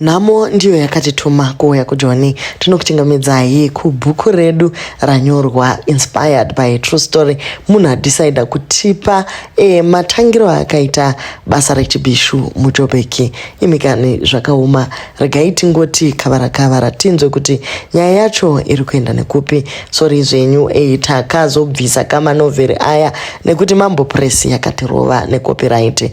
Nhamo ndiyo yakatituma kuuya kuJoni. Tinokuchingamidzai kubhuku redu ranyorwa inspired by a true story. Munhu adecida kutipa e, matangiro akaita basa rechibhishu muJobeki. Imikani zvakaoma, regai tingoti kavara kavara tinzwe kuti nyaya yacho iri kuenda nekupi. Sori zvenyu e, takazobvisa kamanovheri aya nekuti Mambo Press yakatirova necopyright.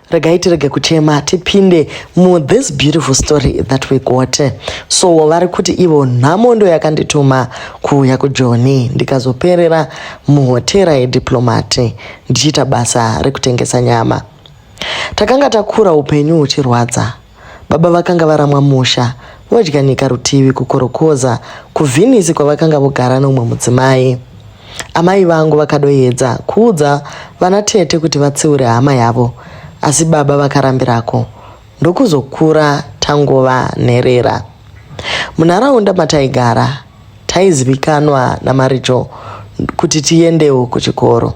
Regai tirege kuchema tipinde mu this beautiful story that we got. So vari kuti ivo nhamo ndo yakandituma kuuya kuJoni, ndikazoperera muhotera yeDiplomat ndichiita basa rekutengesa nyama. Takanga takura upenyu huchirwadza. Baba vakanga varamwa musha, vodya nyika rutivi kukorokoza kuvhinisi kwavakanga vogara nomumwe mudzimai. Amai vangu vakadoedza kuudza vana tete kuti vatsiure hama yavo, asi baba vakarambirako, ndokuzokura tangova nherera. Munharaunda mataigara taizivikanwa naMaricho kuti tiendewo kuchikoro.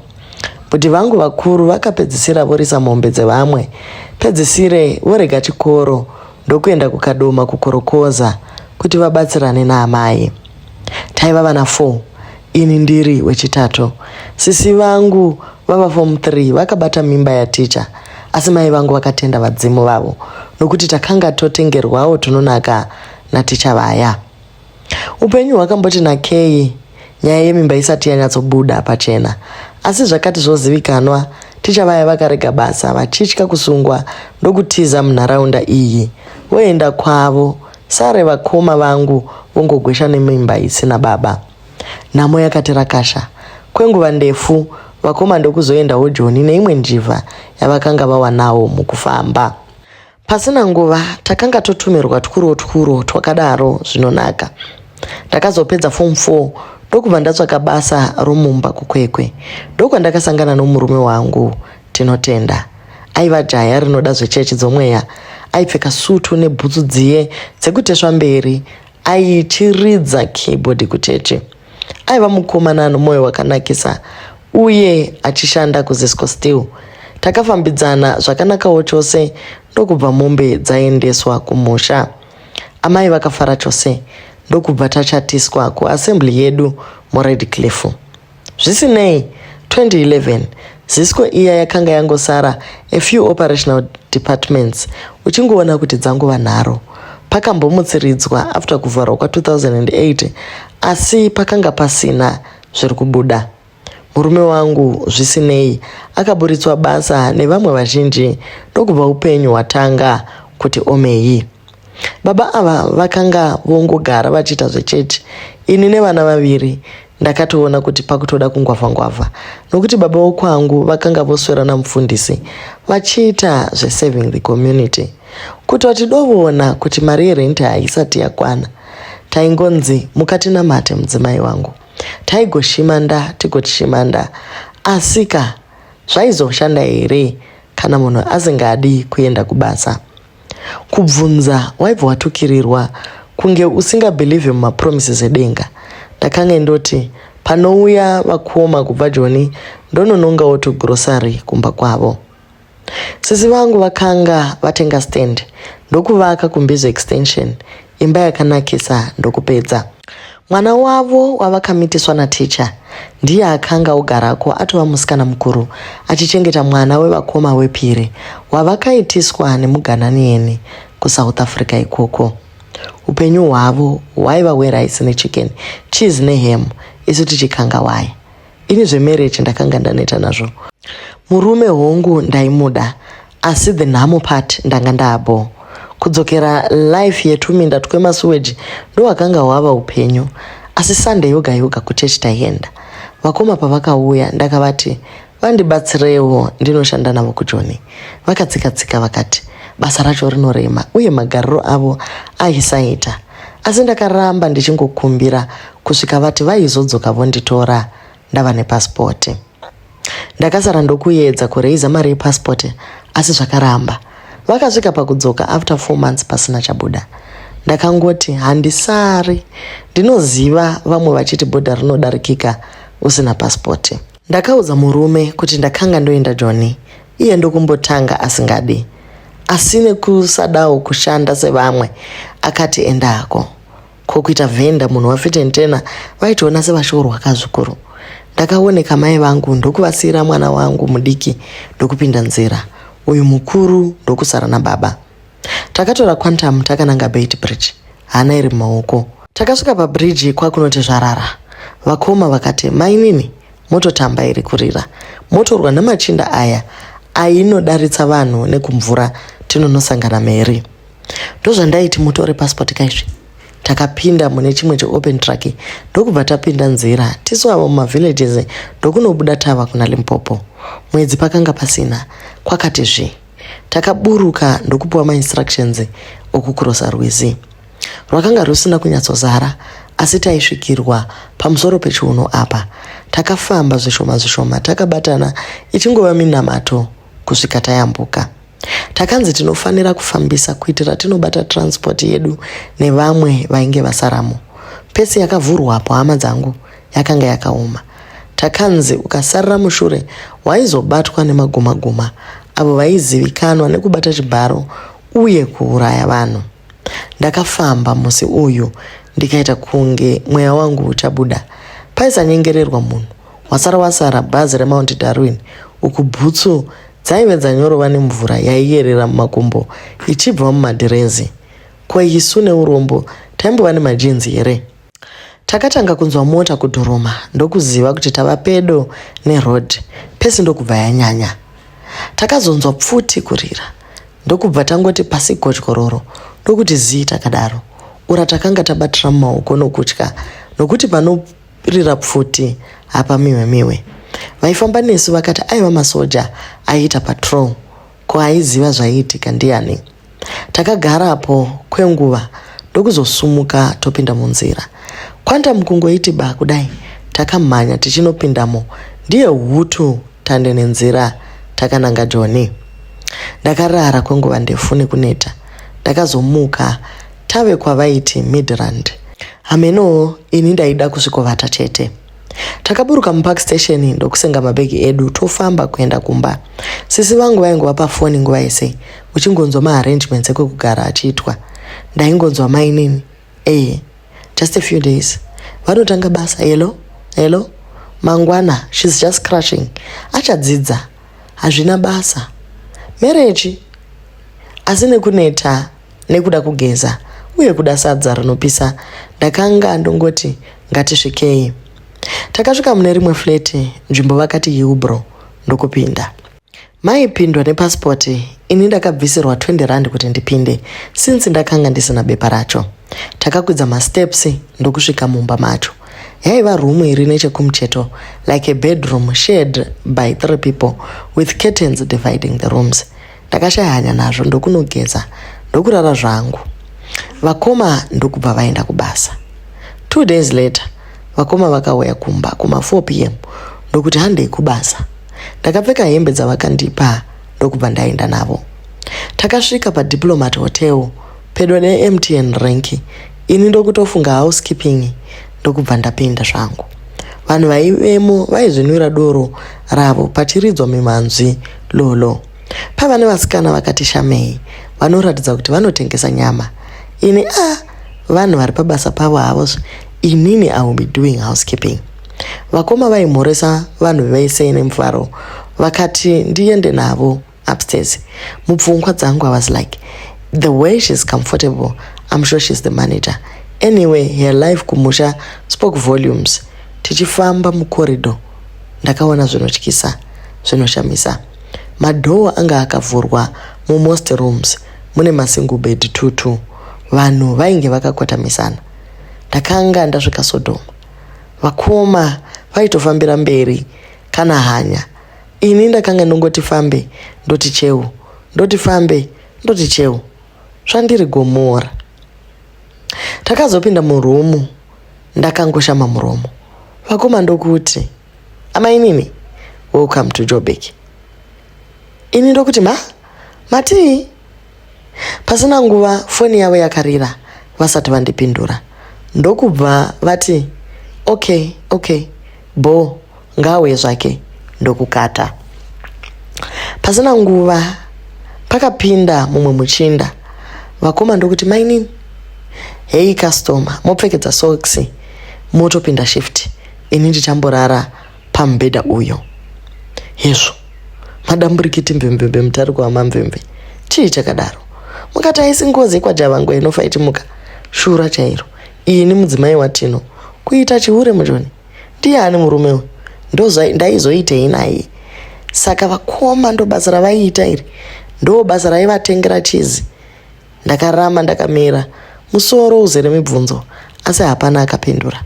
Bhuti vangu vakuru vakapedzisira vorisa mombe dzevamwe, pedzisire vorega chikoro ndokuenda kuKadoma kukorokoza kuti vabatsirane naamai. Taiva vana 4, ini ndiri wechitatu. Sisi vangu vava form 3 vakabata mimba yaticha, asi mai vangu vakatenda vadzimu vavo nokuti takanga totengerwawo tunonaka naticha vaya. Upenyu hwakamboti nakei nyaya yemimba isati yanyatsobuda pachena, asi zvakati zvozivikanwa, ticha vaya vakarega basa vachitya kusungwa ndokutiza munharaunda iyi voenda kwavo, sare vakoma vangu vongogwesha nemimba isina baba. Nhamo yakati rakasha kwenguva ndefu, vakoma ndokuzoendawo Joni neimwe njivha yavakanga vawanawo mukufamba. Pasina nguva takanga totumirwa twuro twuro twakadaro zvinonaka. Ndakazopedza form 4 ndokubva ndatsvaka basa romumba kuKwekwe. Ndokwandakasangana nomurume wangu Tinotenda. Aiva jaya rinoda zvechechi dzomweya. Aipfeka sutu nebhutsu dziye dzekutesva mberi aichiridza keyboard kuchechi. Aiva mukomana anomwoyo wakanakisa uye achishanda kuZisco Steel. Takafambidzana zvakanakawo chose ndokubva mombe dzaendeswa kumusha. Amai vakafara chose ndokubva tachatiswa kuassembly yedu muRedcliff. Zvisinei, 2011 Zisco iya yakanga yangosara a few operational departments uchingoona kuti dzangova nharo. Pakambomutsiridzwa after kuvharwa kwa2008 asi pakanga pasina zviri kubuda. Murume wangu zvisinei akaburitswa basa nevamwe vazhinji ndokubva upenyu hwatanga kuti omei. Baba ava vakanga vongogara vachiita zvechechi, ini nevana vaviri ndakatoona kuti pakutoda kungwavha-ngwavha nokuti baba vokwangu vakanga voswera namufundisi vachiita zvesaving the community. Kutoti dovona kuti mari yerenti haisati yakwana, taingonzi mukatinamate mudzimai wangu. Taigoshimanda tigochimanda, asika zvaizoshanda here kana munhu asingadi kuenda kubasa? Kubvunza waibva watukirirwa kunge usingabhilivhe mumapromises edenga. Ndakange ndoti panouya vakoma kubva Joni ndononongawo tugrocery kumba kwavo. Sisi vangu vakanga vatenga stand ndokuvaka kuMbizo extension imba yakanakisa ndokupedza. Mwana wavo wavakamitiswa naticha ndiye akanga ogarako atova musikana mukuru achichengeta mwana wevakoma wepiri wavakaitiswa nemugananieni kuSouth Africa ikoko. Upenyu hwavo hwaiva hwerice nechicken, cheese neham isu tichikanga waya. Ini zvemarriage ndakanga ndaneta nazvo. Murume hongu ndaimuda asi the nhamo part ndanga ndaabho. Kudzokera life yetuminda twemasuweji ndohwakanga hwava upenyu asi Sunday yoga yoga kuchechi taienda. Vakoma pavakauya ndakavati vandibatsirewo ndinoshanda navo kuJoni. Vakatsika tsika vakati basa racho rinorema uye magariro avo aisaita. Asi ndakaramba ndichingokumbira kusvika vati vaizodzoka vonditora ndava nepasipoti. Ndakasara ndokuedza kureiza mari yepasipoti asi zvakaramba. Vakasvika pakudzoka after 4 months pasina chabuda. Ndakangoti handisari, ndinoziva vamwe vachiti bhodha rinodarikika usina pasipoti. Ndakaudza murume kuti ndakanga ndoenda Joni, iye ndokumbotanga asingadi. Asi nekusadawo kushanda sevamwe akati endako. Ko kuita vhenda munhu wafitentena vaitoona sevashorwa kazukuru. Ndakaoneka mai vangu ndokuvasiira mwana wangu mudiki ndokupinda nzira, uyu mukuru ndokusara nababa. Takatora quantum takananga Beitbridge, hana iri mumaoko. Takasvika pabridge kwakunoti zvarara. Vakoma vakati mainini mototamba iri kurira. Motorwa namachinda aya ainodaritsa vanhu nekumvura tinonosangana mheri. Ndozvandaiti mutore passport kaizvi. Takapinda mune chimwe cheopen truck ndokubva tapinda nzira tisu avo mumavillages ndokunobuda tava kuna Limpopo. Mwedzi pakanga pasina kwakati zvi. Takaburuka ndokupiwa mainstructions okukurosa rwizi. Rwakanga rwusina kunyatsozara asi taisvikirwa pamusoro pechiuno apa. Takafamba zvishoma zvishoma takabatana ichingova minamato kusvika tayambuka. Takanzi tinofanira kufambisa kuitira tinobata transport yedu nevamwe vainge vasaramo. Pesi yakavhurwa apo hama dzangu yakanga yakaoma. Takanzi ukasarira mushure waizobatwa nemagumaguma avo vaizivikanwa nekubata chibharo uye kuuraya vanhu. Ndakafamba musi uyu ndikaita kunge mweya wangu uchabuda. Paisanyengererwa munhu. Wasara wasara bhazi reMount Darwin uku bhutsu dzaive dzanyorova nemvura yaiyerera mumakumbo ichibva mumadhirezi. Ko isu neurombo taimbova nemajinzi here? Takatanga kunzwa mota kudhoroma ndokuziva kuti tava pedo neroad pesi ndokubva yanyanya. Takazonzwa pfuti kurira ndokubva tangoti pasi gotyororo ndokuti zii takadaro. Ura takanga tabatira mumaoko nokutya nokuti panorira pfuti hapamiwe miwe. Vaifamba nesu vakati aiva masoja aiita patrol ko aiziva zvaiitika ndiani? Takagarapo kwenguva ndokuzosumuka topinda munzira. Quantum kungoiti ba kudai takamhanya tichinopindamo ndiye hutu tande nenzira takananga Joni. Ndakarara kwenguva ndefu nekuneta. Ndakazomuka tave kwavaiti Midrand. Hamenowo ini ndaida kusvikovata chete. Takaburuka mupark station ndokusenga mabhegi edu tofamba kuenda kumba. Sisi vangu vaingova pafoni nguva yese uchingonzwa maarrangements ekwekugara achiitwa. Ndaingonzwa mainini eh just a few days vanotanga basa hello hello mangwana she's just crushing achadzidza hazvina basa marriage asi nekuneta nekuda kugeza uye kuda sadza rinopisa ndakanga ndongoti ngatisvikei. Takasvika mune rimwe flat nzvimbo vakati Hillbrow ndokupinda. Maipindwa nepassport ini ndakabvisirwa 20 rand kuti ndipinde since ndakanga ndisina bepa racho. Takakwidza masteps ndokusvika mumba macho. Yaiva room iri nechekumucheto like a bedroom shared by three people with curtains dividing the rooms. Ndakashaya hanya nazvo ndokunogeza ndokurara zvangu. Vakoma ndokubva vaenda kubasa. 2 days later vakoma vakauya kumba kuma 4 pm ndokuti handei kubasa. Ndakapfeka hembe dzavakandipa ndokubva ndaenda navo. Takasvika paDiplomat Hotel pedo neMTN rank ini ndokutofunga housekeeping ndokubva ndapinda zvangu. Vanhu vaivemo vaizvinwira doro ravo pachiridzwa mimhanzi lolo. Paiva nevasikana vakati shamei vanoratidza kuti vanotengesa nyama. Ini ah vanhu vari pabasa pavo havo inini I will be doing housekeeping. Vakoma vaimhoresa vanhu vese nemufaro vakati ndiende navo upstairs. Mupfungwa dzangu I was like the way she's comfortable I'm sure she's the manager. Anyway her life kumusha spoke volumes. Tichifamba mucorridor ndakaona zvinotyisa zvinoshamisa. Madhoo anga akavhurwa mumost rooms mune masingle bed 22 vanhu vainge vakakotamisana. Ndakanga ndasvika Sodoma. Vakoma vaitofambira mberi kana hanya. Ini ndakanga ndongoti fambe ndoti cheu ndoti fambe ndoti cheu zvandiri Gomora. Takazopinda murumu ndakangoshama muromo. Vakoma ndokuti amainini welcome to Joburg. Ini ndokuti ma matii? Pasina nguva foni yavo yakarira vasati vandipindura ndokubva vati okay okay bho ngaauye zvake ndokukata. Pasina nguva Pakapinda mumwe muchinda, vakoma ndokuti mainini, heyi customer, mopfekedza socks motopinda shift, ini ndichamborara pamubhedha uyo. Hezvo, madamburikiti mvemvemve mutariko wamamvemve, chii chakadaro? Mukati haisi ngozi yekwaJavangwe inofa ichimuka, shura chairo. Ini mudzimai waTino, kuita chihure mujoni. Ndiani murume uyu? Ndaizoitei naye? Saka vakoma ndobasa ravaiita iri, ndobasa raivatengera chizi. Ndakaramba ndakamira, musoro uzere mibvunzo, asi hapana akapindura.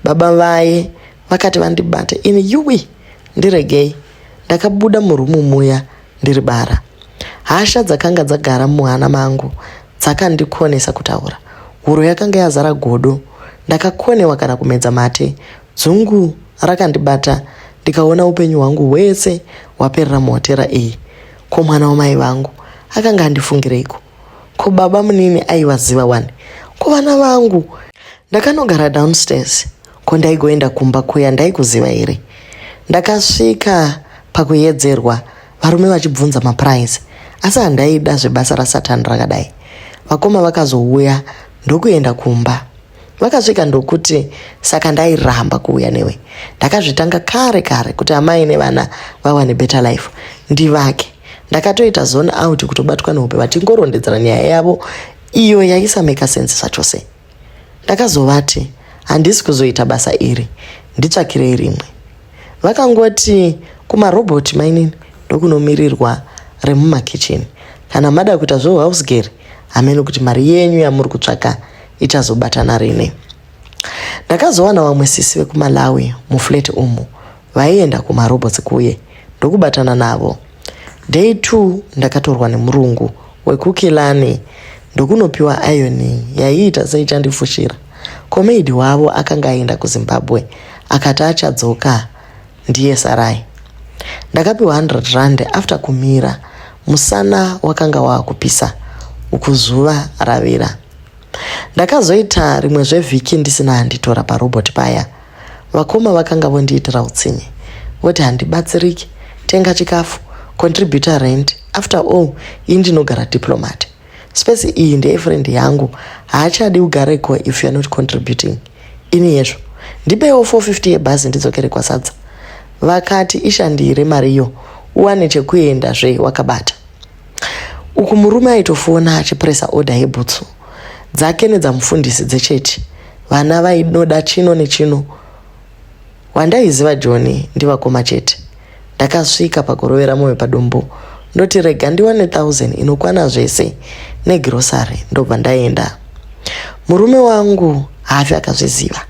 Baba vaye vakati vandibate ini, yuwi, ndiregei. Ndakabuda murumu muya ndiri bara. Hasha dzakanga dzagara muhana mangu dzakandikonesa kutaura. Huro yakanga yazara godo. Ndakakonewa kana kumedza mate. Dzungu rakandibata ndikaona upenyu hwangu hwese hwaperera muhotera iyi. Ko mwana wamai vangu akanga andifungireiko? Ko baba munini aivaziva wani? Ko vana vangu? Ndakanogara downstairs. Ko ndaigoenda kumba kuya ndaikuziva here? Ndakasvika pakuyedzerwa varume vachibvunza maprice asi handaida zvebasa rasatani rakadai. Vakoma vakazouya ndokuenda kumba. Vakasvika ndokuti saka ndairamba kuuya newe. Ndakazvitanga kare kare kuti amai nevana vawane better life ndivake. Ndakatoita zone out kutobatwa nehope vachingorondedzera nyaya yavo iyo yaisameka sense zvachose. Ndakazovati handisi kuzoita basa iri nditsvakirei rimwe. Vakangoti kumarobhoti mainini ndokunomirirwa remumakicheni. Kana mada kuita zvehouse girl hameno kuti mari yenyu yamuri kutsvaka ichazobatana rini. Ndakazowana vamwe sisi vekuMalawi muflat umu vaienda kumarobhotsi kuye ndokubatana navo. Day 2 ndakatorwa nemurungu wekuKilani ndokunopiwa ironing yaiita seichandifushira. Ko maid wavo akanga aenda kuZimbabwe akati achadzoka ndiye sarai. Ndakapiwa 100 rand after kumira musana wakanga waakupisa uku zuva ravira. Ndakazoita rimwe zvevhiki ndisina anditora parobot paya. Vakoma vakanga vondiitira utsinye voti handibatsiriki, tenga chikafu, contributor rent, after all ini ndinogara diplomat. Space iyi ndeyefriend yangu haachadi ugareko if you are not contributing. Ini yezvo ndipewo 450 yebhazi ndidzokere kwasadza. Vakati ishandire mariyo uwane chekuenda zve wakabata. Uku murume aitofona achipresa order yebhutsu dzake nedzamufundisi dzechechi. Vana vainoda chino nechino. Wandaiziva Johnny ndivakoma chete. Ndakasvika pakurovera moyo padombo ndoti rega ndiwane 1000 inokwana zvese negrocery ndobva ndaenda. Murume wangu haafi akazviziva.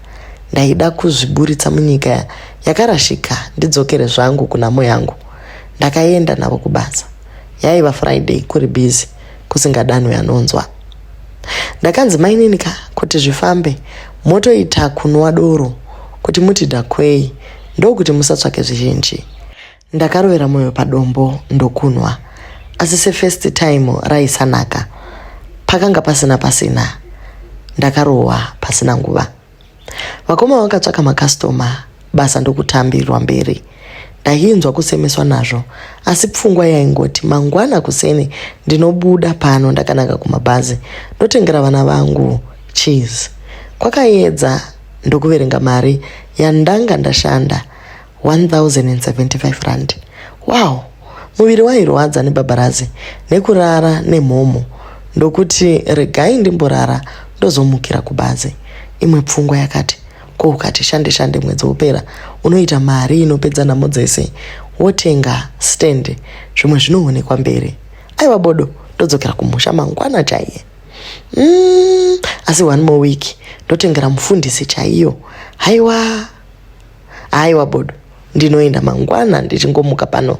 Ndaida kuzviburitsa munyika yakarashika ndidzokere zvangu kunhamo yangu. Ndakaenda navo kubasa. Yaiva Friday kuri busy kusingadanwi anonzwa. Ndakanzi mainini ka kuti zvifambe motoita kunwa doro kuti muti dhakwei ndokuti musatsvake zvizhinji. Ndakarovera moyo padombo ndokunwa asi sefirst time raisanaka. Pakanga pasina pasina ndakarohwa pasina nguva. Vakoma vakatsvaka makastoma basa ndokutambirwa mberi. Ndainzwa kusemeswa nazvo asi pfungwa yaingoti mangwana kuseni ndinobuda pano ndakananga kumabhazi ndotengera vana vangu cheese. Kwakaedza ndokuverenga mari yandanga ndashanda 1075 rand. Wow! Muviri wairwadza nebhabharazi nekurara nemhomho ndokuti regai ndimborara ndozomukira kubhazi. Imwe pfungwa yakati ko ukati shande shande mwedzi wopera unoita mari inopedza nhamo dzese wotenga stand zvimwe zvinoonekwa mberi. Aiwa bodo ndodzokera kumusha mangwana chaiye. Asi one more week ndotengera mufundisi chaiyo. Haiwa haiwa bodo ndinoenda mangwana ndichingomuka pano.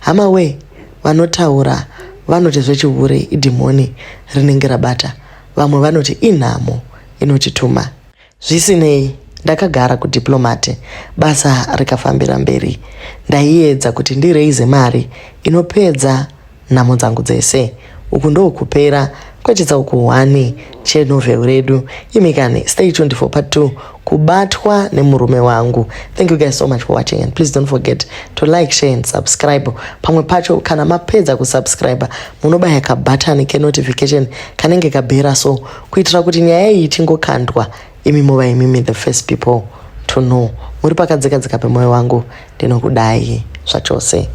Hama we vanotaura vanoti zvechihure idhimoni rinenge rabata. Vamwe vanoti inhamo inotituma. Zvisinei ndakagara kudiplomat basa rikafambira mberi. Ndaiedza kuti ndireize mari inopedza nhamo dzangu dzese. Uku ndokupera kwechitsauko 1 chenovel redu. Imi kani, stay tuned for part 2, kubatwa nemurume wangu. Thank you guys so much for watching and please don't forget to like, share and subscribe. Pamwe pacho kana mapedza kusubscribe, munobaya kabhatani kenotification kanenge kabhera so, kuitira kuti nyaya iyi ichingokandwa, imi mova imimi the first people to know. Muri pakadzikadzika pemwoyo wangu, ndinokudai zvachose.